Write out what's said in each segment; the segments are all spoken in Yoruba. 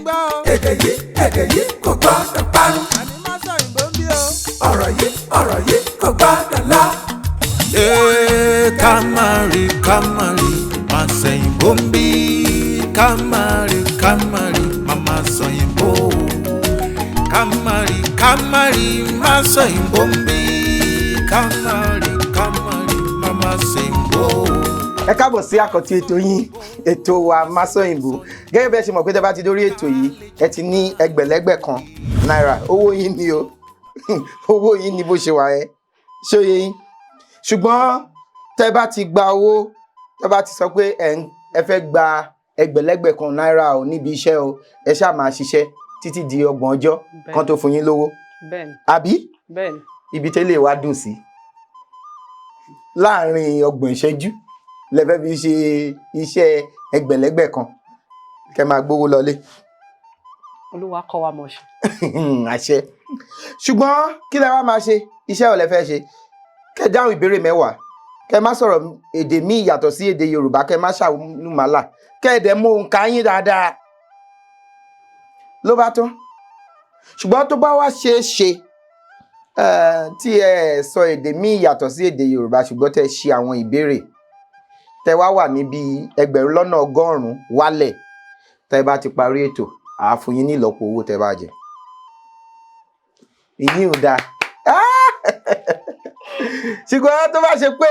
gbọ́ o. Èdè yìí, èdè yìí kò gbọ́dọ̀ parun. Àní má sọ òyìnbó ń bí o. Ọ̀rọ̀ yìí, ọ̀rọ̀ yìí kò gbọ́dọ̀ lọ. Ee, ká má rí, ká má rí, má sẹ̀yìnbó ń bí. Ká má rí, ká má rí, má má sọ̀yìnbó. Ká má rí, ká má rí, má sọ̀yìnbó ń bí. Ká má rí, ká má rí, má má sẹ̀yìnbó. Ẹ káàbọ̀ sí àkọ́tún ètò yín, ètò wa, Masòyìnbó. Gẹ́gẹ́ bí ẹ ṣe mọ̀ pé tẹ́ bá ti dórí ètò yìí, ẹ ti ní ẹgbẹ̀lẹ́gbẹ̀ kan náírà. Owó yín ni o, owó yín ni bó ṣe wà ẹ́ ṣóye yín. Ṣùgbọ́n tẹ́ bá ti gba owó, tẹ́ bá ti sọ pé ẹ fẹ́ gba ẹgbẹ̀lẹ́gbẹ̀ kan náírà o níbi iṣẹ́ o, ẹ ṣáà máa ṣiṣẹ́ títí di 30 ọjọ́ kan tó fún yín lówó. Bẹ́ẹ̀ni. Àbí? Bẹ́ẹ̀ni. Ibi tẹ́lẹ̀ wá dùn sí, láàárín 30 ìṣẹ́jú lẹ́fẹ́ fi ṣe iṣẹ́ ẹgbẹ̀lẹ́gbẹ̀ kan, kẹ́ máa gbówó lọlé. Olúwa kọ́ wa mọ̀ ṣe. Àṣẹ. Ṣùgbọ́n kí lẹ wá máa ṣe? Iṣẹ́ ò lẹ fẹ́ ṣe? Kẹ́ dáhùn ìbéèrè 10, kẹ́ má sọ̀rọ̀ èdè míì yàtọ̀ sí èdè Yorùbá, kẹ́ má ṣàmúlùmálà, kẹ́ ẹ̀ dẹ̀ mọ òǹkà yín dáadáa, ló bá tán. Ṣùgbọ́n tó bá wá ṣeé ṣe tí ẹ sọ èdè míì yàtọ̀ sí èdè Yorùbá, ṣùgbọ́n tẹ́ ṣe àwọn ìbéèrè, tẹ́ wá wà níbi 100,000 wálẹ̀, tẹ́ bá ti parí ètò, àá fún yín ní ìlọ́po owó tẹ́ bá jẹ. Ìyín ò dáa. Ṣùgbọ́n tó bá ṣe pé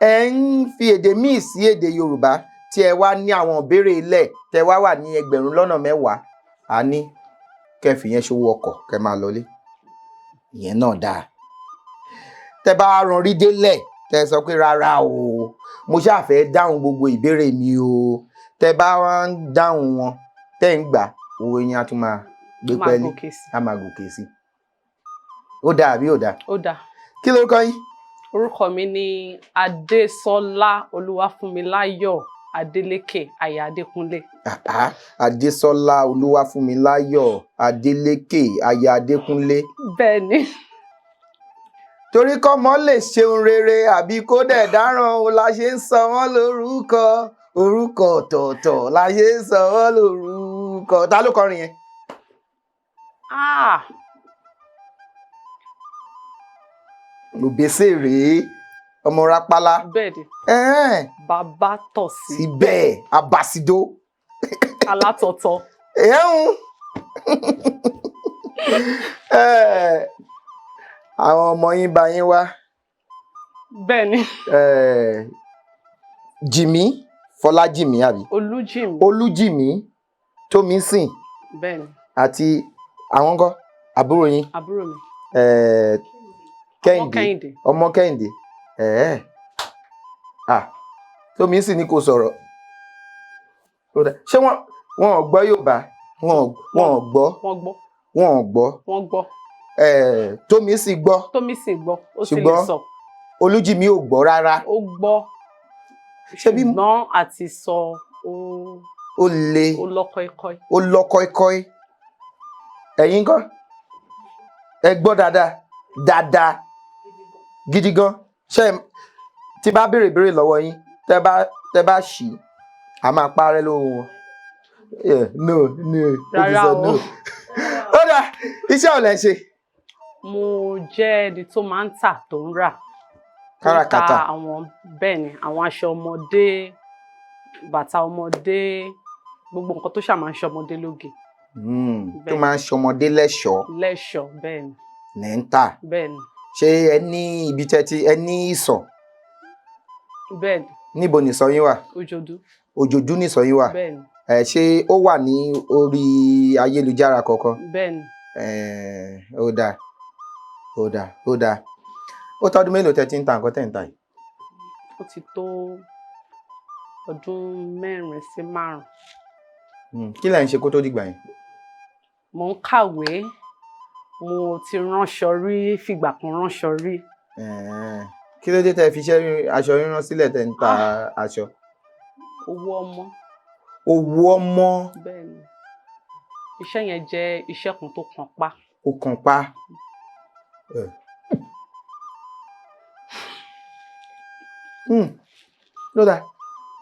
ẹ ń fi èdè míì sí èdè Yorùbá, tí ẹ wá ní àwọn ìbéèrè ilẹ̀, tẹ́ wá wà ní 10,000, a ní kẹ́ fi yẹn ṣòwò ọkọ̀, kẹ́ máa lọlé. Ìyẹn náà dáa. Tẹ́ bá ran rí délẹ̀, tẹ́ sọ pé rárá o, mo ṣáà fẹ́ dáhùn gbogbo ìbéèrè mi o, tẹ́ bá wá ń dáhùn wọn, tẹ́ ń gbà owó yín, á tún máa gbé Máa pẹ́ẹ́lí. Gòkè sí. Á máa gòkè sí. Ó dáa àbí ò dáa? Ó dáa. Kí lórúkọ yín? Orúkọ mi ni Adésọlá Olúwafúnmiláyọ̀ Adélékè, aya Adékúnlé. Ah, Adésọlá Olúwafúnmiláyọ̀ Adélékè, aya Adékúnlé. Bẹ́ẹ̀ ni. Torí kọ́mọ lè ṣeun rere àbí kó dẹ̀ dáràn o la ṣe ń sọ wọ́n lórúkọ. Orúkọ ọ̀tọ̀ọ̀tọ̀ la ṣe ń sọ wọ́n lórúkọ. Ta ló kọrin yẹn? Ah. Òbésèré rèé, ọmọ Rápálá. Bẹ́ẹ̀ ni. Ẹ̀hẹ́n. Bàbá tọ̀ sí. Síbẹ̀ abasido. Alátọ̀tọ̀. Ẹ̀hún. Àwọn ọmọ yín bá yín wá. Bẹ́ẹ̀ ni. Jìmí Fọlájìmí, àbí? Olújìmí. Olújìmí Tómísìn. Bẹ́ẹ̀ ni. Àti àwọn ńkọ́, àbúrò yín? Àbúrò mi. Kẹ́hìndé. Kẹ́hìndé. Ọmọ Kẹ́hìndé. Ah, Tómísìn ní kò sọ̀rọ̀. Ó dà. Ṣé wọn ò gbọ́ Yorùbá? Wọn ò gbọ́? Wọ́n gbọ́. Wọn ò gbọ́? Wọ́n gbọ́. Tómísìn gbọ́? Tómísìn gbọ́, ó sì lè Ṣùgbọ́n sọ. Olújìmí ò gbọ́ rárá? Ó gbọ́. Ṣebí Ṣùgbọ́n àti sọ ó ó le. Ó lọ́kọ́ ikọ́. Ó lọ kọ́ikọ́í. Ẹ̀yin ńkọ́? Ẹ gbọ́ dáadáa dáadáa gidi gan. Ṣé tí bá béèrè béèrè lọ́wọ́ yín, tẹ́ bá ṣì, a máa parẹ́ lóhùn wọn? Yeah, no, no, ó ti Rárá sọ o. no. Ó dà, iṣẹ́ ò lẹ́ ṣe? Mo jẹ́ ẹni tó máa ń tà tó ń rà. Tó ń ta. Káràkátà. Àwọn, bẹ́ẹ̀ ni, àwọn aṣọ ọmọdé, bàtà ọmọdé, gbogbo nǹkan tó ṣáà máa ń ṣọmọdé lóge. Tó máa ń ṣọmọdé lẹ́ṣọ̀ọ́. Lẹ́ṣọ̀ọ́, bẹ́ẹ̀ ni. Lẹ́ ń tà? Bẹ́ẹ̀ ni. Ṣé ẹ ní ibi tẹ́ ti ẹ ní ìsọ̀? Bẹ́ẹ̀ ni. Níbo nìsọ̀ yín wà? Òjòdú. Òjòdú nìsọ̀ yín wà? Bẹ́ẹ̀ ni. Ẹ ṣé ó wà ní orí ayélujára kankan? Bẹ́ẹ̀ ni. Ẹ ó dáa, ó dáa, ó dáa. Ó tọ́dún mélòó tẹ́ ti ń ta nǹkan tẹ́ ń ta yìí? Ó ti tó ọdún 4 sí 5. Kí lẹ̀ ń ṣe kó tó dìgbà yẹn? Mo ń kàwé, mo ti ránṣọ rí, fìgbà kan ránṣọ rí. Kí ló dé tẹ́ fi iṣẹ́ aṣọ rírán sílẹ̀ tẹ́ ń ta aṣọ? Owó ọmọ. Owó ọmọ. Bẹ́ẹ̀ ni, iṣẹ́ yẹn jẹ́ iṣẹ́ kan tó kàn pa. Ó kàn pa. Ló dáa.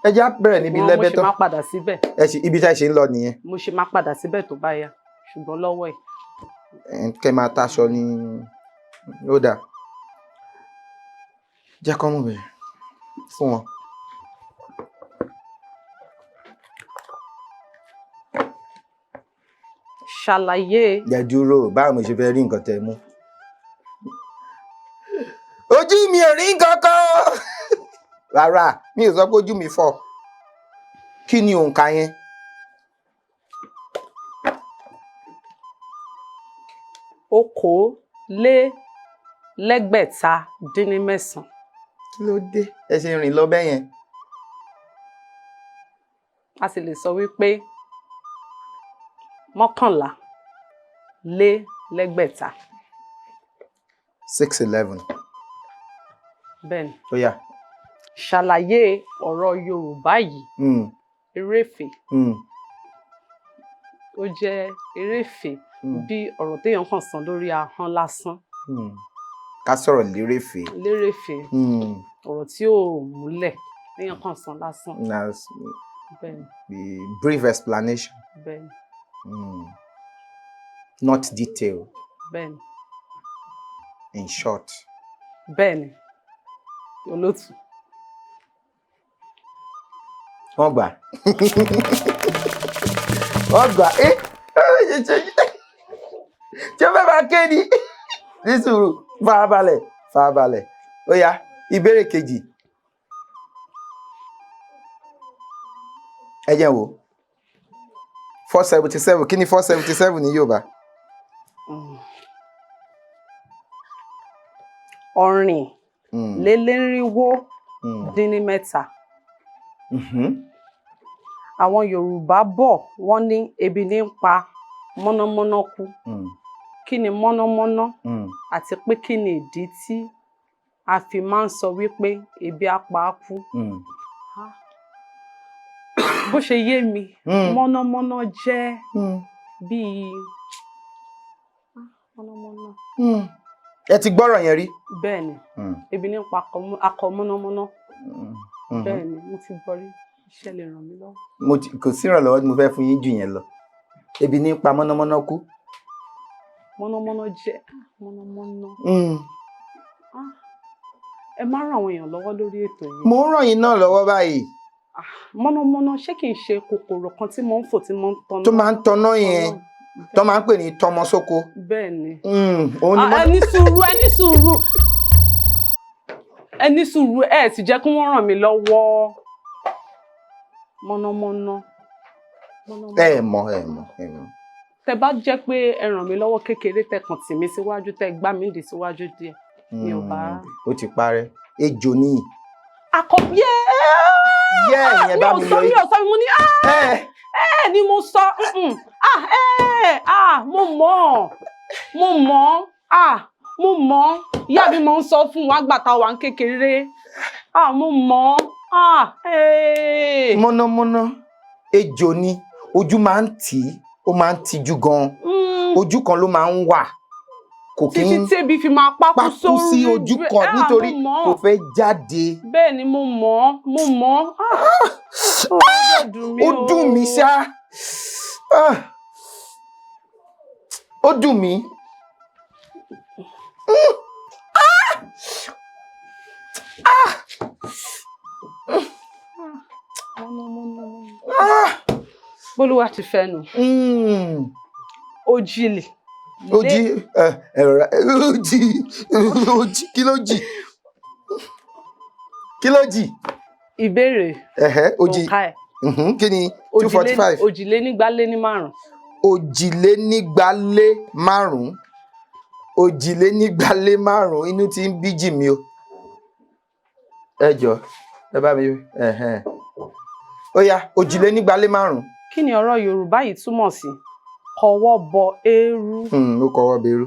Ẹ já bẹ̀rẹ̀ níbi Ṣùgbọ́n mo ṣì lẹ́bẹ̀tọ̀. máa padà síbẹ̀. Ẹ ṣe ibi tá ẹ ṣe ń lọ nìyẹn. Mo ṣì máa padà síbẹ̀ tó bá yá, ṣùgbọ́n lọ́wọ́ ẹ̀. Ẹ̀, kẹ́ máa taṣọ ní ó dáa. Jẹ́ kọ́ mú bẹ̀rẹ̀ fún wọn. Ṣàlàyé. Jẹ́ dúró, báwo mo ṣe fẹ́ rí nǹkan tẹ́ mú? Ojú mi ò rí nǹkan kan rárá, mi ò sọ pé ojú mi fọ́. Kí ni òǹkà yẹn? 21. Kí ló dé ẹ ṣe rìn lọ bẹ́ẹ̀ yẹn? A sì lè sọ wípé 611. 611. Bẹ́ẹ̀ ni. Ó yá. Ṣàlàyé ọ̀rọ̀ Yorùbá yìí. Eréfèé. Ó jẹ́ eréfèé bí ọ̀rọ̀ téèyàn kàn sàn lórí ahọ́n lásán. Ká sọ̀rọ̀ lérèfé. Lérèfèé. Ọ̀rọ̀ tí ò múlẹ̀ téèyàn kàn sàn lásán. That's Bẹ́ẹ̀ ni. the brief explanation. Bẹ́ẹ̀ ni. Not detail. Bẹ́ẹ̀ ni. In short. Bẹ́ẹ̀ ni, olótù. Wọ́n gbà, wọ́n gbà. Ẹ́, ṣé ó fẹ́ máa ké ni? Ní sùúrù, farabalẹ̀, farabalẹ̀. Ó yá, ìbéèrè kejì. Ẹ jẹ́ n wò. 477, kí ni 477 ní Yorùbá? Ọ̀rìn lélẹ́rìnwó dín ní mẹ́ta. Àwọn Yorùbá bọ̀, wọ́n ní ebi ní ń pa mọ́nàmọ́ná kú. Kí ni mọ́nàmọ́ná àti pé kí ni ìdí tí a fi máa ń sọ wípé ebi á pa á kú? Bó ṣe yé mi, mọ́nàmọ́ná jẹ́ bíi mọ́nàmọ́ná. Ẹ ti gbọ́rọ̀ yẹn rí? Bẹ́ẹ̀ ni. Ebi ní ń pa akọ mọ́nàmọ́ná. Bẹ́ẹ̀ ni, mo ti gbọ́ rí. Iṣẹ́ lè ràn mí lọ́wọ́. Mo ti, kò sí ìrànlọ́wọ́ tí mo fẹ́ fún yín jù yẹn lọ. Ebi ní pa mọ́nàmọ́ná kú. Mọ́nàmọ́ná jẹ́ mọ́nàmọ́ná. Ẹ má ràn àwọn èèyàn lọ́wọ́ lórí ètò yìí. Mo ń ràn yín náà lọ́wọ́ báyìí. Mọ́nàmọ́ná, ṣé kìí ṣe kòkòrò kan tí mo ń fò, tí mo ń tanná? Tó máa ń tanná yẹn, tó máa ń pè ní tọmọ sóko. Bẹ́ẹ̀ ni. Òun ni. Ẹ ní sùúrù, ẹ ní sùúrù, ẹ ní sùúrù. Ẹ sì jẹ́ kí wọ́n ràn mí lọ́wọ́. Mọ́nàmọ́ná. Ẹ mọ̀, ẹ mọ̀, ẹ mọ̀. Tẹ bá jẹ́ pé ẹ ràn mí lọ́wọ́ kékeré, tẹ kàn tì mí síwájú, tẹ gbá mi dì síwájú díẹ̀, mi ò bá. Ó ti parẹ́. Ejò ní. Akọ yẹ. Yẹ́ ìyẹn bá mi mi ò sọ. lọ. Mi ò sọ, mo ní ẹ ẹ ni mo sọ. Ah, ẹ ah, mo mọ̀, mo mọ̀, ah, mo mọ̀. Ìyá mi máa ń sọ fún wa gbà tá a wà ń kékeré. Ah, mo mọ̀, ah, ee. Mọ́nàmọ́ná, ejò ni. Ojú máa ń tì í, ó máa ń tijú gan. Ojú kan ló máa ń wà, kò kí títí ń tébi fi máa pákú pakú sórí sí ojú kan Ah, nítorí mo mọ̀. kò fẹ́ jáde. Bẹ́ẹ̀ ni, mo mọ̀, mo mọ̀. Ah, ó dẹ̀ dùn mí. Ó dùn mí ṣá. Ah. Ó dùn mí. Ah! Ah! Mọ́nàmọ́ná. Ah! Bólúwa ti fẹ́ nu. Òjìlì. Ó jí ẹ ẹ̀rọ ó jí, ó jí. Kí ló jì? Kí ló jì? Ìbéèrè. Ẹ̀hẹ́, ó jí. Òǹkà ẹ̀. Kí ni 245? 245. 245, 245. Inú ti ń bí jì mí o. Ẹ jọ, ẹ bá mi. Ẹ̀hẹ́n, ó yá, 245. Kí ni ọ̀rọ̀ Yorùbá yìí túmọ̀ sí? Kọwọ́ bọ eérú. Ó kọwọ́ bẹ̀rù.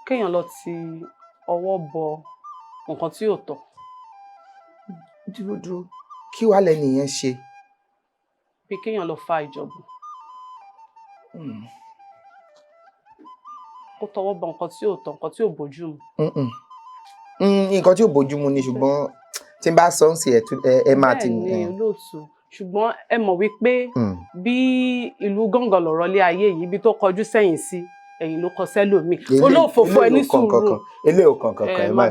Kéèyàn lọ ti ọwọ́ bọ nǹkan tí ò tọ́. Dúró, dúró, kí wàá lẹ́nu yẹn ṣe? Bí kéèyàn lọ fa ìjọ̀gbọ̀n. Kó tọwọ́ bọ nǹkan tí ò tọ́, nǹkan tí ò bójú mu. Nǹkan tí ò bójú mu ni, ṣùgbọ́n Tí n bá sọ ń sí ẹ ẹ máa ti. Bẹ́ẹ̀ ni olóòtú, ṣùgbọ́n ẹ mọ̀ wípé bí ìlú gángan lọ̀rọ̀ lé ayé yìí, ibi tó kọjú sẹ́yìn sí ẹ̀yìn ló kọ sẹ́lòmíì. Olóòfófó, ẹ ní sùúrù. Eléyìí ò kàn kankan. Ẹ Ẹ má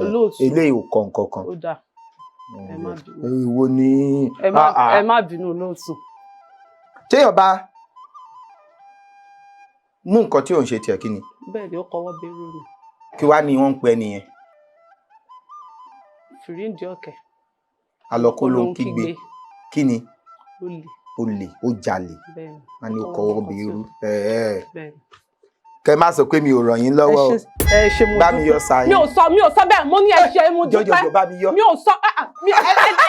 olóòtú. Eléyìí ò kàn kankan. Ó dáa, ẹ má bínú. Ìwo ni? Ẹ má Ah, ah. Ẹ má bínú, olóòtú. Téèyàn bá mú nǹkan tí ò ń ṣe tiẹ̀, kí ni? Bẹ́ẹ̀ ni, ó kọwọ́ bẹ́rù ni. Kí wá ni wọ́n ń pè nìyẹn? Fìríǹdì ọ̀kẹ́. Alọ́kó ló ń kígbe, kí ni? Olè. Olè, ó jalè. Bẹ́ẹ̀ ni. Wọn ní ó kọwọ́ bẹ́rù. Bẹ́ẹ̀ ni. Kẹ má sọ pé mi ò ràn yín lọ́wọ́ o. Ẹ ṣe, mo Bá mi dúpẹ́. yọ sàyìn. Mi ò sọ bẹ́ẹ̀, mo ní ẹ ṣe, mo dúpẹ́. Jọjọjọ, bá mi yọ. Mi ò sọ, ah, ah,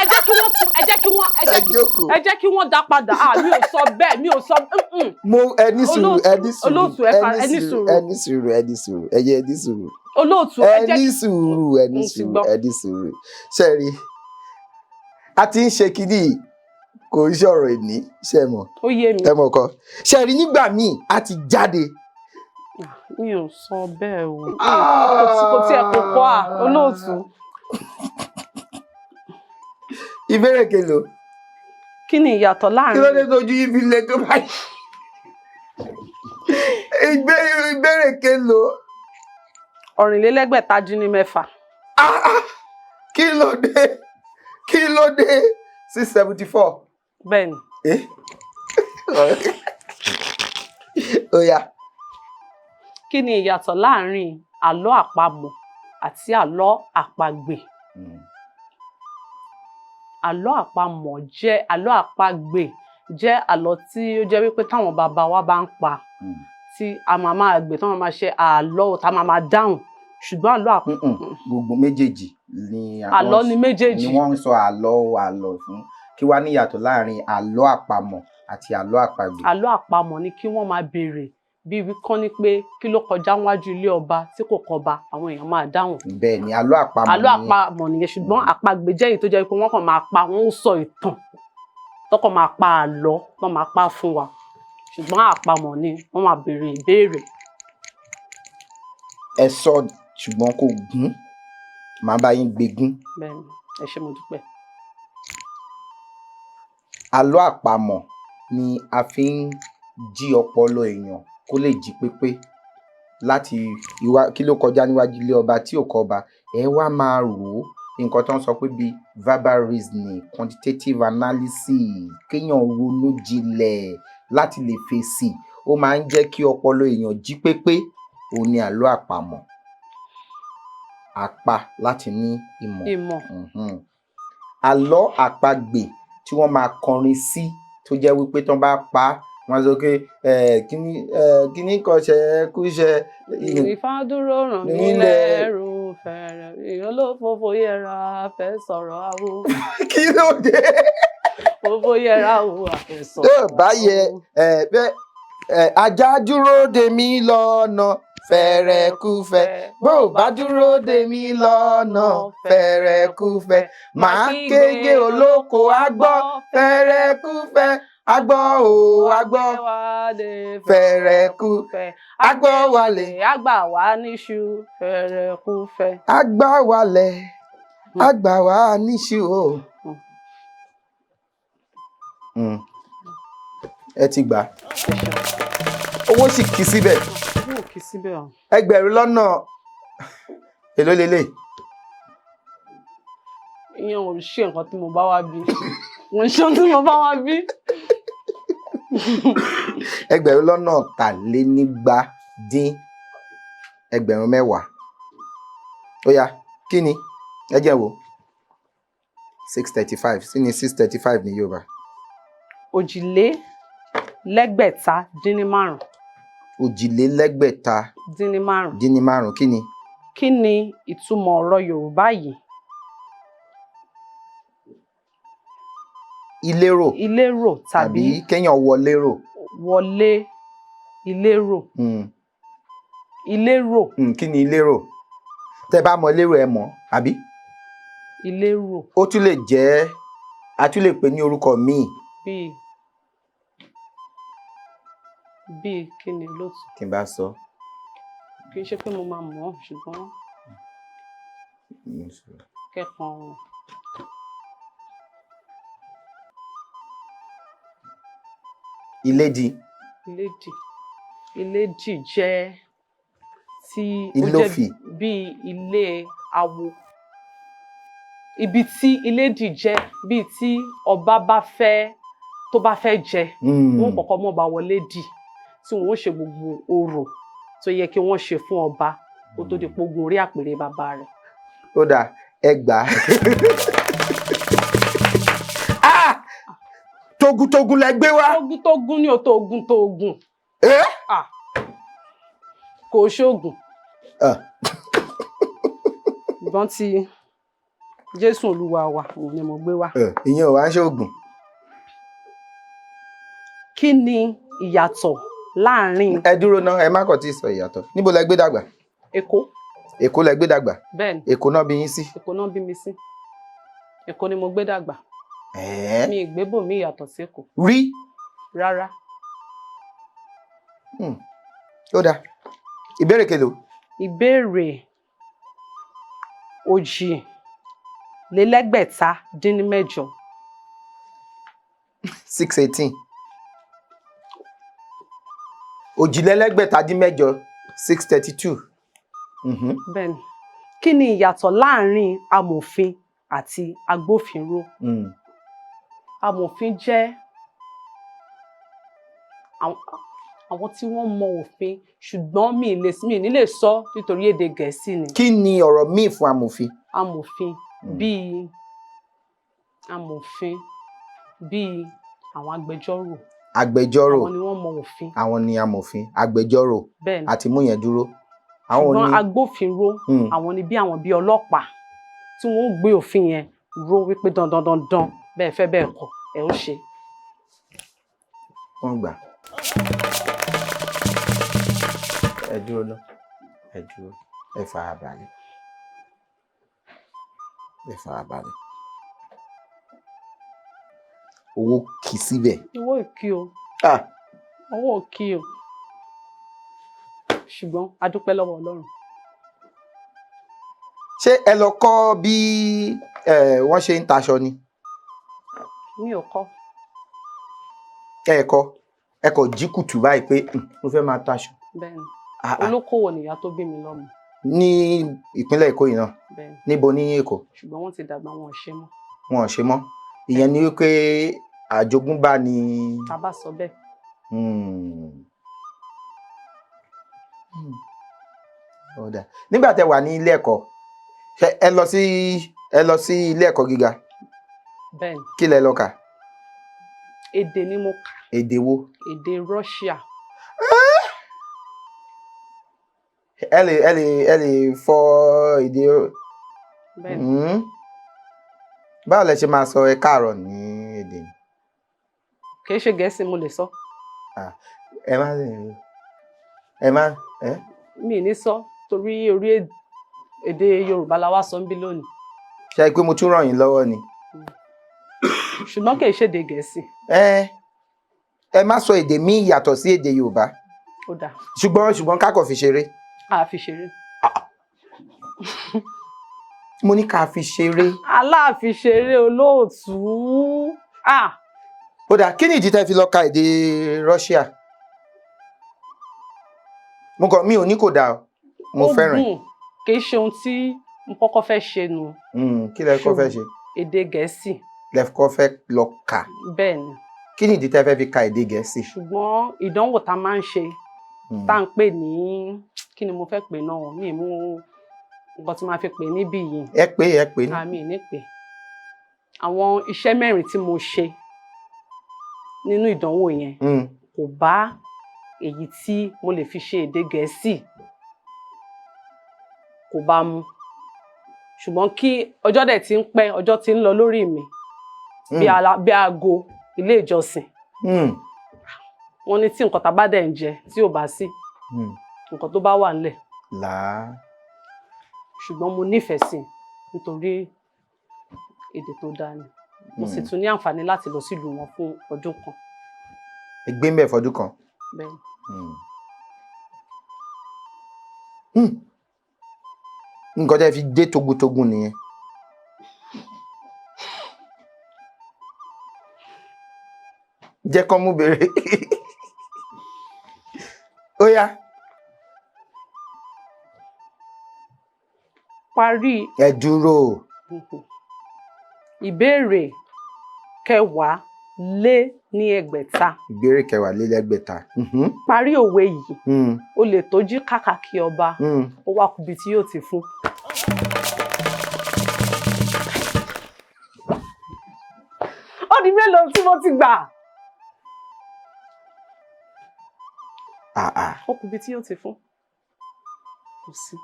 ẹ jẹ́ kí wọ́n tún, ẹ jẹ́ kí wọ́n, ẹ jẹ́ Ẹ kí jókòó. Ẹ jẹ́ kí wọ́n dá padà. Ah, mi ò sọ bẹ́ẹ̀, mi ò sọ. Mo ẹ ní sùúrù, ẹ ní sùúrù. Olóòtú, ẹ ní sùúrù. Ẹ ní sùúrù, ẹ ní sùúrù, ẹ yẹ ẹ ní sùúrù. Olóòtú, ẹ Ẹ jẹ́ ní sùúrù, ẹ ní Mo ti sùúrù. gbọ́. Ẹ ní sùúrù. Ṣe rí, a ti ń ṣe kínní yìí, kò ń ṣọ̀rọ̀ ìní ṣe mọ̀. Ó yé mi. Ẹ mọ̀ kọ́ ṣe rí, nígbà míì a ti jáde. Mi ò sọ bẹ́ẹ̀ o. Kò tiẹ̀ kò kọ́ à, olóòtú. Ìbéèrè kelo? Kí ni ìyàtọ̀ Kí láàrin ló dé tójú yín fi le tó báyìí? Ìbéèrè kelo? 626. Ah, ah, kí ló dé, kí ló dé? 674. Bẹ́ẹ̀ ni. Eh? Ó yá. Kí ni ìyàtọ̀ láàrin àlọ́ àpamọ̀ àti àlọ́ àpagbè? Àlọ́ àpamọ̀ jẹ́, àlọ́ àpagbè jẹ́ àlọ́ tí ó jẹ́ wípé táwọn bàbá wa bá ń pa, tí a máa máa gbè, tí wọ́n máa ṣe àlọ́, tá a máa máa dáhùn, ṣùgbọ́n àlọ́ àp Mm-mm. Gbogbo méjèèjì ni àwọn Àlọ́ ni méjèèjì. Ni wọ́n ń sọ àlọ́ àlọ́ fún. Kí wá ní ìyàtọ̀ láàrin àlọ́ àpamọ̀ àti àlọ́ àpagbè? Àlọ́ àpamọ̀ ni kí wọ́n máa béèrè bíi wíkán ní pé kí ló kọjá níwájú ilé ọba tí kò kọba, àwọn èèyàn máa dáhùn. Bẹ́ẹ̀ ni, àlọ́ àpamọ̀ Àlọ́ ni. Àpamọ̀ nìyẹn, ṣùgbọ́n àpagbè jẹ́ èyí tó jẹ́ pé wọ́n kàn máa pa, wọ́n ń sọ ìtàn tọkàn máa pa àlọ́, wọ́n máa pa fún wa, ṣùgbọ́n àpamọ̀ ni wọ́n máa béèrè ìbéèrè. Ẹ sọ, ṣùgbọ́n kò gún, màá bá yín gbégún. Bẹ́ẹ̀ ni, ẹ ṣé, mo dúpẹ́. Àlọ́ àpamọ̀ ni a fi ń jí ọpọlọ èèyàn kó lè jí pépé láti ìwà kí ló kọjá níwájú ilé ọba tí ò kọba. Ẹ wá máa rò ó, nǹkan tó ń sọ pé bíi verbal reasoning, quantitative analysis, kéèyàn ronú jinlẹ̀ láti lè fèsì, ó máa ń jẹ́ kí ọpọlọ èèyàn jí pépé. Òun ni àlọ́ àpamọ̀, àpa láti ní ìmọ̀. Ìmọ̀. Àlọ́ àpagbè tí wọ́n máa kọrin sí, tó jẹ́ wípé tán bá pa á, wọ́n á sọ pé kíní kíní kan ṣe kú ṣe. Ìfádúró ràn mí Nílẹ̀. lẹ́rù fẹ̀rẹ̀, ìyọ́lófófó yẹra fẹ́ sọ̀rọ̀ àwò. Kí ló dé? Fófó yẹra o, àfẹ́ sọ̀rọ̀ Tó bá yẹ àwò. ẹ bẹ ẹ, ajá dúró de mí lọ́nà fẹ̀rẹ̀kúfẹ̀, bó o bá dúró de mí lọ́nà fẹ̀rẹ̀kúfẹ̀, màá kége olóko àgbọ̀ fẹ̀rẹ̀kúfẹ̀, àgbọ̀ o àgbọ̀ fẹ̀rẹ̀kú àgbọ̀ wálé. Àgbà wá níṣu fẹ̀rẹ̀kúfẹ̀. Àgbà wálẹ̀, àgbà wá níṣu o. Ẹ ti gbà, owó sì kì í síbẹ̀. Owó kì í síbẹ̀ o. Ẹgbẹ̀rún lọ́nà èló lélẹ̀? Ìyẹn ò ṣe nǹkan tí mo bá wá bí, mo ń ṣe ohun tí mo bá wá bí. 220,000. Ó yá, kí ni ẹ jẹ́ wo 635 sí ni? 635 ní Yorùbá? 523. 523 dín ní márùn. Dín ní márùn. Kí ni? Kí ni ìtumọ̀ ọ̀rọ̀ Yorùbá yìí? Ilérò. Ilérò tàbí tàbí kéèyàn wọlé rò. Wọlé ilérò. Ilérò. Kí ni ilérò? Tẹ bá mọ ilérò, ẹ mọ̀ àbí? Ilérò. Ó tún lè jẹ́, a tún lè pè ní orúkọ míì. Bíi kí ni, olóòtú? Tí n bá sọ. Kì í ṣe pé mo máa mọ̀ ọ́, ṣùgbọ́n kẹ́kàn. Ìlédì. Ilédì. Ilédì jẹ́ tí ó jẹ́ Ilófì. bíi ilé awo. Ibi tí ilédì jẹ́ bíi tí ọba bá fẹ́, tó bá fẹ́ jẹ, wọ́n kọ́kọ́ mọ́ ọba wọlé dì, tí wọ́n ó ṣe gbogbo orò tó yẹ kí wọ́n ṣe fún ọba kó tó di pogun orí àpèrè bàbá rẹ̀. Ó dáa, ẹ gbà á. Ah! Togun-togun lẹ gbé wá. Tógún tógún ní o, tógún tógún. Eh? Ah! Kò ṣoògùn. Ah. Ìbọn ti Jésù Olúwa wa òun ni mo gbé wá. Ìyẹn ò wá ń ṣoògùn. Kí ni ìyàtọ̀ láàrin Ẹ dúró ná, ẹ má kàn tí ì sọ ìyàtọ̀. Níbo lẹ gbé dàgbà? Èkó. Èkó lẹ gbé dàgbà. Bẹ́ẹ̀ ni. Èkó náà bí yín sí? Èkó náà bí mi sí. Èkó ni mo gbé dàgbà. Ẹ̀ẹ́. Mi ìgbébò mi ìyàtọ̀ sí Èkó. Rí? Rárá. Ó dáa. Ìbéèrè kelòó? Ìbéèrè 848. 618. 848, 632. Bẹ́ẹ̀ ni. Kí ni ìyàtọ̀ láàrin amòfin àti agbófinró? Amòfin jẹ́ àwọn tí wọ́n mọ òfin, ṣùgbọ́n mi ì ní lè sọ nítorí èdè Gẹ̀ẹ́sì ni. Kí ni ọ̀rọ̀ míì fún amòfin? Amòfin bíi amòfin bíi àwọn agbẹjọ́rò. Agbẹjọ́rò. Àwọn ni wọ́n mọ òfin. Àwọn ni amòfin, agbẹjọ́rò. Bẹ́ẹ̀ ni. Àti mú yẹn dúró. Àwọn Ṣùgbọ́n ni agbófinró, àwọn ni bí àwọn bíi ọlọ́pàá tí wọ́n ó gbé òfin yẹn ró wípé dandan dandan, bẹ́ẹ̀ fẹ́ bẹ́ẹ̀ kọ́, ẹ̀ ó ṣe. Wọ́n gbà. Ẹ dúró ná. Ẹ dúró. Ẹ farabalẹ̀. Ẹ farabalẹ̀. Owó kì í síbẹ̀. Owó ò kí o. Ah! Owó ò kí o. Ṣùgbọ́n a dúpẹ́ lọ́wọ́ Ọlọ́run. Ṣé ẹ lọ kọ́ bí wọ́n ṣe ń taṣọ ni? Mi ò kọ́. Ẹ kọ́. Ẹ kò jí kùtù báyìí pé mo fẹ́ máa taṣọ." Bẹ́ẹ̀ ni. Ah, ah. Olókòwò nìyá tó bí mi lọ́mọ. Ní ìpínlẹ̀ Èkó yìí náà. Bẹ́ẹ̀ ni. Níbo ní Èkó? Ṣùgbọ́n wọ́n ti dàgbà, wọn ò ṣe mọ́. Wọn ò ṣe mọ́. Ìyẹn ni wípé àjogúnbá ni. Tá a bá sọ bẹ́ẹ̀. Ó dáa. Nígbà tẹ́ wà ní ilé ẹ̀kọ́, ṣé ẹ lọ sí ilé ẹ̀kọ́ gíga? Bẹ́ẹ̀ ni. Kí lẹ lọ kà? Èdè ni mo kà. Èdè wo? Èdè Russia. Ẹ lè fọ èdè? Bẹ́ẹ̀ ni. Báwo lẹ ṣe máa sọ ẹ káàárọ̀ ní èdè yìí? Kì í ṣe Gẹ̀ẹ́sì mo lè sọ. Ẹ má ẹ má ẹ. Mi ì ní sọ torí orí èdè Yorùbá la wá sọ ń bí lónìí. Ṣe é pé mo tún ràn yín lọ́wọ́ ni? Ṣùgbọ́n kì í ṣèdè Gẹ̀ẹ́sì. Ẹ má sọ èdè míì yàtọ̀ sí èdè Yorùbá. Ó dáa. Ṣùgbọ́n ká kàn fi ṣeré. A fi ṣeré. Mo ní ká fi ṣeré. Aláàfin ṣeré, olóòtú. Ah! Ó dáa, kí ni ìdí tẹ́ fi lọ ka èdè Russia? Mo kàn mi ò ní kò dáa o. Mo Ó fẹ́ràn ẹ̀. gùn, kì í ṣe ohun tí mo kọ́kọ́ fẹ́ ṣe nù. Kí lẹ kọ́ fẹ́ ṣe? Èdè Gẹ̀ẹ́sì. Lẹ kọ́ fẹ́ lọ kà? Bẹ́ẹ̀ ni. Kí ni ìdí tẹ́ fẹ́ fi ka èdè Gẹ̀ẹ́sì? Ṣùgbọ́n ìdánwò tá a máa ń ṣe, tá à ń pè ní, kí ni mo fẹ́ pè náà, mi ì mú nǹkan tí màá fi pè níbí yìí. Ẹ pé, ẹ pé. Àmì ní pè àwọn iṣẹ́ mẹ́rin tí mo ṣe nínú ìdánwò yẹn kò bá èyí tí mo lè fi ṣe èdè Gẹ̀ẹ́sì, kò bá mu. Ṣùgbọ́n kí ọjọ́ dẹ̀ ti ń pẹ́, ọjọ́ ti ń lọ lórí mi bí bí aago ilé ìjọsìn. Wọ́n ní tí nǹkan tá a bá dẹ̀ ń jẹ tí ò bá sí, nǹkan tó bá wà ńlẹ̀. Làá. Ṣùgbọ́n mo nífẹ̀ẹ́ sí i nítorí èdè tó dáa ni. Mo sì tún ní àǹfààní láti lọ sílùú wọn fún ọdún kan. Ẹ gbé ń bẹ̀ fọdún kan? Bẹ́ẹ̀ ni. Nǹkan tẹ́ fi dé togun-togun nìyẹn. Jẹ́ kán mú béèrè. Ó yá. Parí. Ẹ dúró. Ìbéèrè 626. Ìbéèrè 626. Parí òwe yìí: olè tó jí kàkàkí ọba, ó wá kubi tí yóò ti fún. Ó di mélòó tí mo ti gbà? Ah, ah. Ó kubi tí yóò ti fún. Kò sí.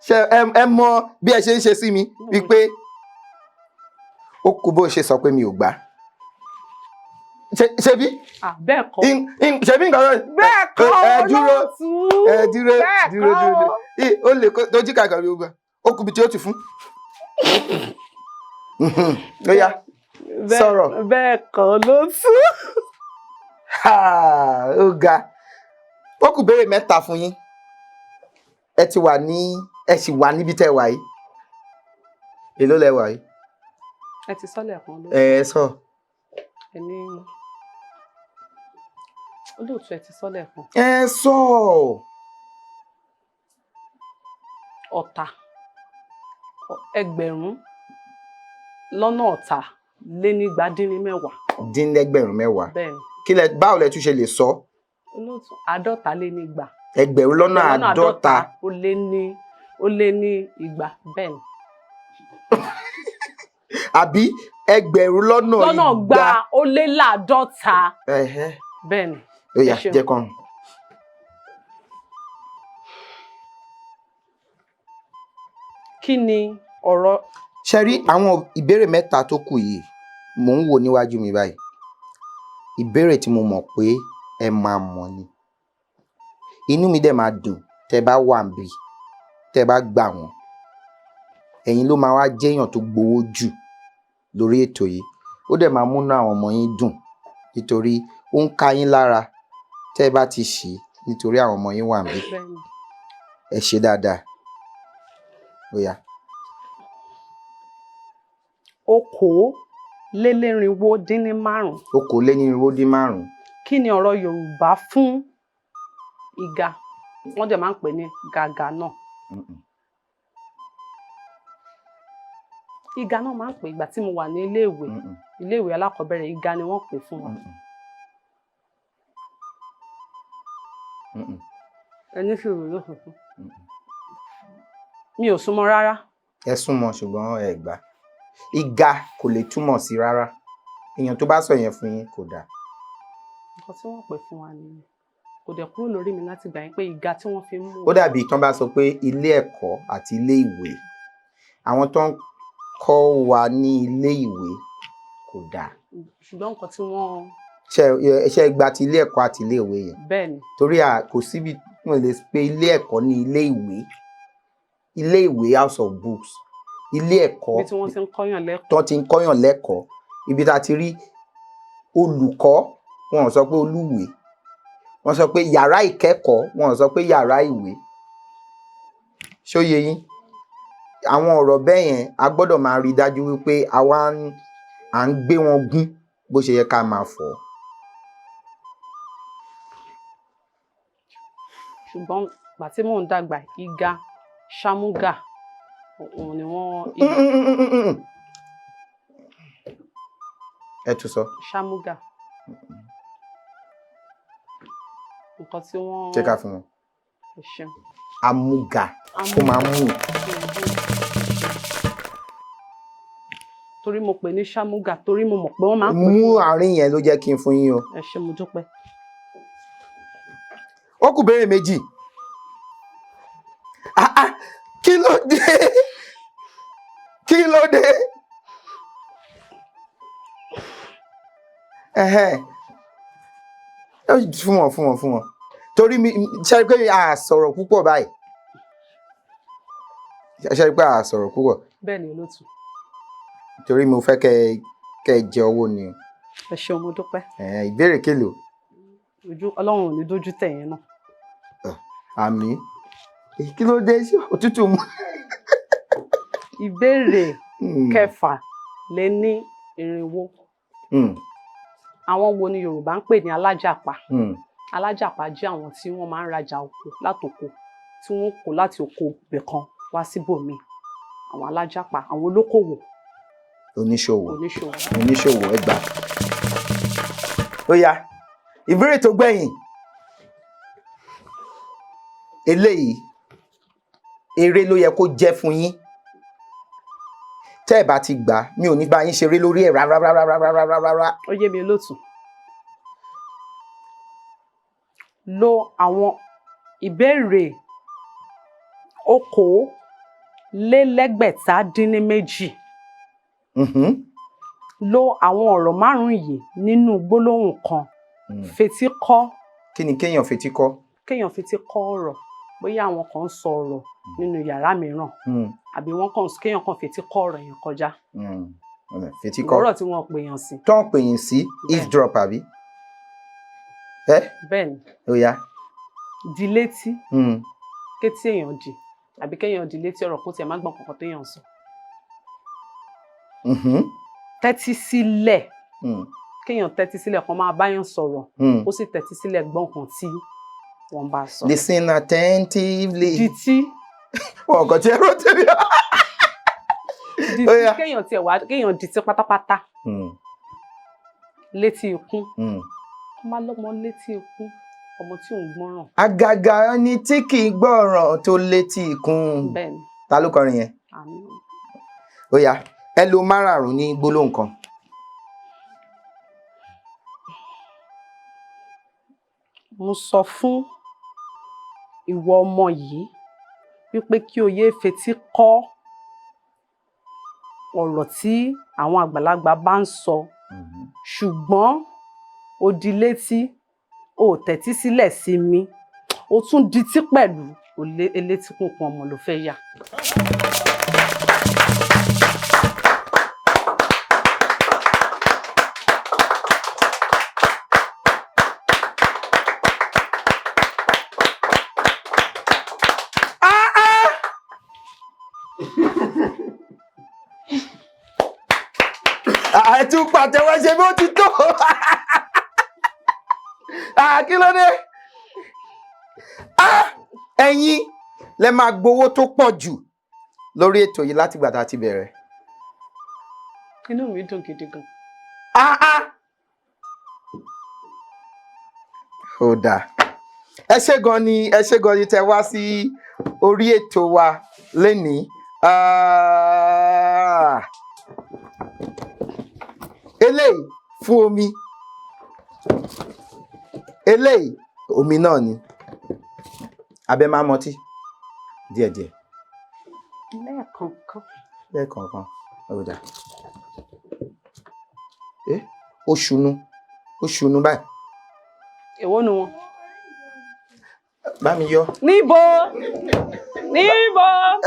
Ṣé ẹ mọ bí ẹ ṣe ń ṣe sí mi wípé ó kú bó ṣe sọ pé mi ò gbà? Ṣebí Ah, bẹ́ẹ̀ kọ́. Ṣebí nǹkan rẹ. Bẹ́ẹ̀ kọ́. Ẹ dúró. Olóòtú. Ẹ dúró. Bẹ́ẹ̀ Dúró. kọ́. Dúró dúró. Ó lè tó jí kàkà rí ogun, ó kú bí tí ó ti fún. Ó yá. Sọ̀rọ̀. Bẹ́ẹ̀ kọ́, olóòtú. Ha, ó ga. Ó kù béèrè mẹ́ta fún yín. Ẹ ti wà ní, ẹ sì wà níbi tẹ́ wà yìí. Èló lẹ wà yìí? Ẹ ti sọ́lẹ̀ kan ló. Ẹ sọ. Ẹ ní, olóòtú, ẹ ti sọ́lẹ̀ kan. Ẹ sọ. Ọ̀tà, 310. Dín lẹ́gbẹ̀rún mẹ́wàá. Bẹ́ẹ̀ ni. Kí lẹ, báwo lẹ tún ṣe lè sọ? Olóòtú, 250. 250. Ó lé ní igba, bẹ́ẹ̀ ni. Àbí ẹgbẹ̀rún lọ́nà Lọ́nà igba. 250. Ẹ̀hẹ́. Bẹ́ẹ̀ ni. Ó yá. Ẹ ṣeun. Jẹ́ kàn. Kí ni ọ̀rọ̀ Ṣe rí àwọn ìbéèrè mẹ́ta tó kù yìí, mò ń wò níwájú mi báyìí. Ìbéèrè tí mo mọ̀ pé ẹ máa mọ̀ ni. Inú mi dẹ̀ máa dùn tẹ́ bá wà níbí, tẹ́ bá gbà wọ́n. Ẹ̀yin ló máa wá jẹ́yàn tó gbowó jù lórí ètò yìí. Ó dẹ̀ máa múnú àwọn ọmọ yín dùn nítorí ó ń ka yín lára tẹ́ bá ti ṣí, nítorí àwọn ọmọ yín wà níbí. Bẹ́ẹ̀ ni. Ẹ ṣe dáadáa. Ó yá. 485. 485. Kí ni ọ̀rọ̀ Yorùbá fún ìga? Wọ́n dẹ̀ máa ń pè ní gàgà náà. Ìga náà máa ń pè. Ìgbà tí mo wà ní iléèwé, iléèwé alákọ̀ọ́bẹ̀rẹ̀, ìga ni wọ́n pè fún wa. Ẹni sùúrù ló fún fún mi, ò súnmọ́ rárá. Ẹ súnmọ́, ṣùgbọ́n ẹ gbà. Ìga kò lè túmọ̀ sí rárá. Èèyàn tó bá sọ yẹn fún yín kò dáa. Nǹkan tí wọ́n pè fún wa nìyẹn, kò dẹ̀ kúrò lórí mi láti gbà yín pé ìga tí wọ́n fi ń mú. Ó dàbí tán bá sọ pé ilé ẹ̀kọ́ àti ilé ìwé. Àwọn tó ń kọ́ wa ní ilé ìwé kò dáa. Ṣùgbọ́n nǹkan tí wọ́n Ṣe ṣe gba ti ilé ẹ̀kọ́ àti ilé ìwé yẹn? Bẹ́ẹ̀ ni. Torí à kò síbi wọn lè pe ilé ẹ̀kọ́ ní ilé ìwé. Ilé ìwé, house of books. Ilé ẹ̀kọ́, Ibi tí wọ́n ti ń kọ́yàn lẹ́kọ̀ọ́. Tó ti ń kọ́yàn lẹ́kọ̀ọ́. Ibi tá a ti rí olùkọ́, wọn ò sọ pé olúwèé. Wọ́n sọ pé yàrá ìkẹ́kọ̀ọ́, wọn ò sọ pé yàrá ìwé. Ṣó yé yín? Àwọn ọ̀rọ̀ bẹ́ẹ̀ yẹn, a gbọ́dọ̀ máa rí i dájú wípé àwa à ń gbé wọn gún bó ṣe yẹ ká máa fọ̀ ọ́. Ṣùgbọ́n ìgbà tí mò ń dàgbà, ìga ṣámúgà òun ni wọ́n. Ẹ tún sọ. Ṣámúgà, nǹkan tí wọ́n. Ṣé ká fún wọn? Ẹ ṣeun. Amúga, ó máa ń mú. Torí mo pè ní ṣámúgà, torí mo mọ̀ pé wọ́n máa ń pè. Mú àárín yẹn ló jẹ́ kí n fún yín o. Ẹ ṣé, mo dúpẹ́. Ó kù béèrè méjì. Ah, ah, kí ló dé? Kí ló dé? Ẹhẹ́n. Ó fún wọn, fún wọn, fún wọn, torí mi ṣe pé a sọ̀rọ̀ púpọ̀ báyìí, ṣe pé a sọ̀rọ̀ púpọ̀. Bẹ́ẹ̀ ni, olóòtú. Torí mo fẹ́ kẹ́ ẹ jẹ owó ni o. Ẹ ṣeun, mo dúpẹ́. Ẹ̀hẹ́n, ìbéèrè kélòó? Ojú Ọlọ́run ò ní dójú tẹ̀yìn náà. Àmì. Kí ló dé? Ṣé òtútù mú? Ìbéèrè Lé ní 400. Àwọn wo ni Yorùbá ń pè ní alájàpá? Alájàpá jẹ́ àwọn tí wọ́n máa ń rajà oko látoko, tí wọ́n kó láti oko ibìkan wá síbòmíì. Àwọn alájàpá, àwọn olókòwò. Oníṣòwò. Oníṣòwò. Oníṣòwò, ẹgbàá. Ó yá, ìbéèrè tó gbẹ̀yìn eléyìí, eré ló yẹ kó jẹ́ fún yín. Tẹ́ ẹ̀ bá ti gbà, mi ò ní bá yín ṣeré lórí ẹ̀ rárá rárá rárá rárá rárá. Ó yé mi, olóòtú. Lo àwọn ìbéèrè 642. Lo àwọn ọ̀rọ̀ márùn-ún yìí nínú gbólóhùn kan. Fetí kọ́. Kí ni kéèyàn fetí kọ́? Kéèyàn fetí kọ́ ọ̀rọ̀, bóyá àwọn kan ń sọ ọ̀rọ̀ nínú yàrá mìíràn, àbí wọ́n kàn, kéèyàn kàn fetí kọ́ ọ̀rọ̀ yẹn kọjá. Fetí kọ́. Ọ̀rọ̀ tí wọ́n pè yàn sí. Tán pè yín sí. Bẹ́ẹ̀. Eavesdrop, àbí ẹ? Bẹ́ẹ̀ ni. Ó yá. Di létí. Kétí èèyàn di, àbí kéèyàn di létí ọ̀rọ̀, kó tiẹ̀ má gbọ́n kankan téèyàn sọ. Tẹ́tí sílẹ̀. Kéèyàn tẹ́tí sílẹ̀, kan máa báyàn sọ̀rọ̀, ó sì tẹ́tí sílẹ̀ gbọ́ nǹkan tí wọ́n bá sọ. Listen attentively. Dití. Wọn kàn tí ẹ rò tẹ́lẹ̀. Dití. Ó yá. Kéèyàn tiẹ̀ wá, kéèyàn dití pátápátá. Létí ikún. Ọmọ alọ́mọ létí ikún, ọmọ tí ò ń gbọ́ràn. Àgàgà ẹni tí kì í gbọ́ràn tó létí ikún. Bẹ́ẹ̀ ni. Ta ló kọrin yẹn? Àmín. Ó yá, ẹ lo márààrún ní gbólóhùn kan. Mo sọ fún ìwọ ọmọ yìí wípé kí o yéé fetí kọ́ ọ̀rọ̀ tí àwọn àgbàlagbà bá ń sọ, ṣùgbọ́n o di létí, o ò tẹ́tí sílẹ̀ sí mi, o tún dití pẹ̀lú. O lé elétí kúnkún ọmọ ló fẹ́ yà. Ah, ah! Ẹ tún pàtẹ́wọ́, ṣe bí ó ti tó. Ah, kí ló dé? Ah, ẹ̀yin lẹ máa gbowó tó pọ̀ jù lórí ètò yìí látìgbà tá a ti bẹ̀rẹ̀. Inú mi dùn gidi gan. Ah, ah! Ó dáa, ẹ ṣé gan ni, ẹ ṣé gan ni tẹ wá sí orí ètò wa lénìí. Ah! Eléyìí fún omi, eléyìí omi náà ni abẹ máa mọtí díẹ̀díẹ̀. Lẹ́ẹ̀kọ̀ọ̀kan. Lẹ́ẹ̀kọ̀ọ̀kan. Ó dáa. Ẹ ó ṣunu, ó ṣunu báyìí. Èwo nu wọn? Bá mi yọ. Níbo níbo?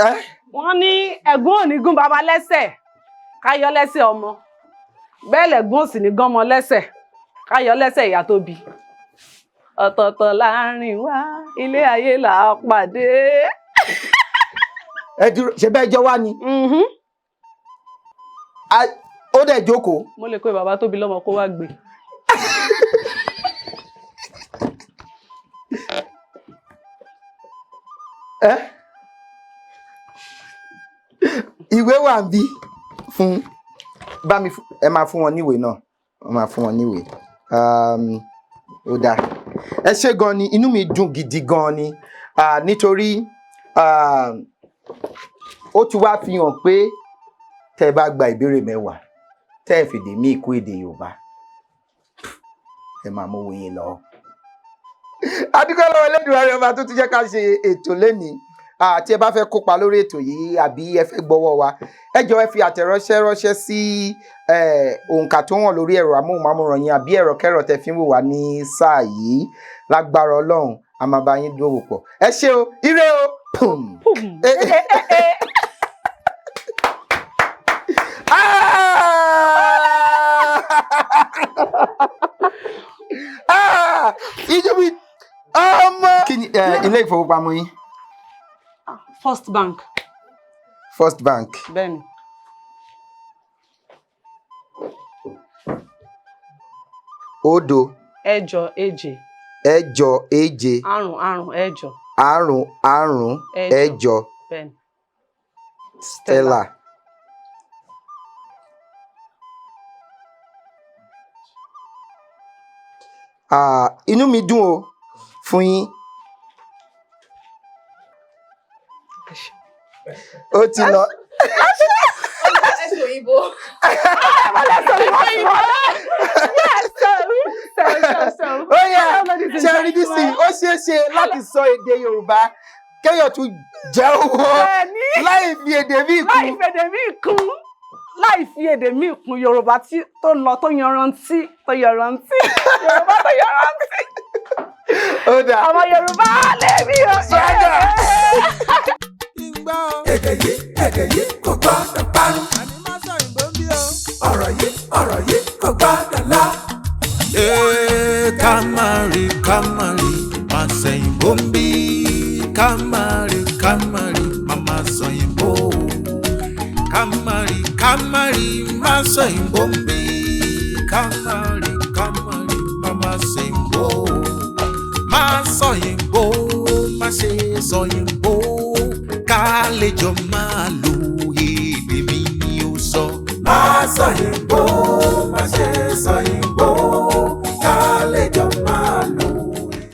Ẹ. Wọ́n ní ẹ̀gún ò ní gún baba lẹ́sẹ̀ ká yọ lẹ́sẹ̀ ọmọ, bẹ́ẹ̀ lẹ̀gún ò sì ní gán ọmọ lẹ́sẹ̀ ká yọ lẹ́sẹ̀ ìyá tó bí. Ọ̀tọ̀ọ̀tọ̀ láàrin wá, ilé ayé là á pàdé. Ẹ dúró, ṣe bẹ́ẹ̀ jọ wá ni? Mhm. Ó dẹ̀ jókòó. Mo lè pe bàbá tó bí lọ́mọ kó wá gbé. Ẹ ìwé wà ń bí fún bá mi ẹ máa fún wọn níwèé náà, ẹ máa fún wọn níwèé. Ó dáa, ẹ ṣé gan ni, inú mi dùn gidi gan ni. Ah, nítorí ó ti wá fi hàn pé tẹ́ ẹ bá gba ìbéèrè 10, tẹ́ ẹ fèdè míì kún èdè Yorùbá, ẹ máa mówó yín lọ. Adúgbò lọ́wọ́ Elédùmarè ọba tó ti jẹ́ ká ṣe ètò lénìí. Tí ẹ bá fẹ́ kópa lórí ètò yìí, àbí ẹ fẹ́ gbọ́wọ́ wa, ẹ jọ̀ọ́ ẹ fi àtẹ̀ránṣẹ́ ránṣẹ́ sí òǹkà tó wọ̀n lórí ẹ̀rọ amóhùnmáwòrán yín, àbí ẹ̀rọ kẹ́rọ tẹ́ fi ń wò wá ní sáà yìí. Lágbára Ọlọ́run, a máa bá yín dòwò pọ̀. Ẹ ṣé o, ire o. Pum. Pum. Eh, eh, eh. Ah! Ah! Ìjọba ọmọ. Kí ni ilé ìfowópamọ́ yín? First Bank. First Bank. Bẹ́ẹ̀ni. Òdo, ẹ̀jọ, èje, ẹ̀jọ, èje, àrún, àrún, ẹ̀jọ. Àrún, àrún, Ẹ̀jọ. Ẹ̀jọ. Bẹ́ẹ̀ni. Stella. Ah, inú mi dùn o fún yín. Ó ti lọ. Ẹsẹ̀ òyìnbó. Ó yá, ṣe rí nísìnyí, ó ṣeé ṣe láti sọ èdè Yorùbá kéèyàn tún jẹ́ owó Bẹ́ẹ̀ni. láì fi èdè míì Láì kún. fi èdè míì kún, láì fi èdè míì kún, Yorùbá tí tó lọ tó yanrantí, tó yanrantí, Yorùbá tó yanrantí. Ó dáa. Ọmọ Yorùbá lèmi o. Swagger. Ìgbà o. Èdè yìí, èdè yìí kò gbọ́dọ̀ parun. Àní má sọ òyìnbó ń bí o. Ọ̀rọ̀ yìí, ọ̀rọ̀ yìí kò gbọ́dọ̀ lọ. Ee, ká má rí, ká má rí, má sẹ̀yìnbó ń bí. Ká má rí, ká má rí, má má sọ̀yìnbó. Ká má rí, ká má rí, má sọ̀yìnbó ń bí. Ká má rí, ká má rí, má má sẹ̀yìnbó. Má sọ̀yìnbó, má ṣe sọ̀yìnbó. Ká lè jọ máa lo èdè mi ni ó sọ. Má sọ yìnbó.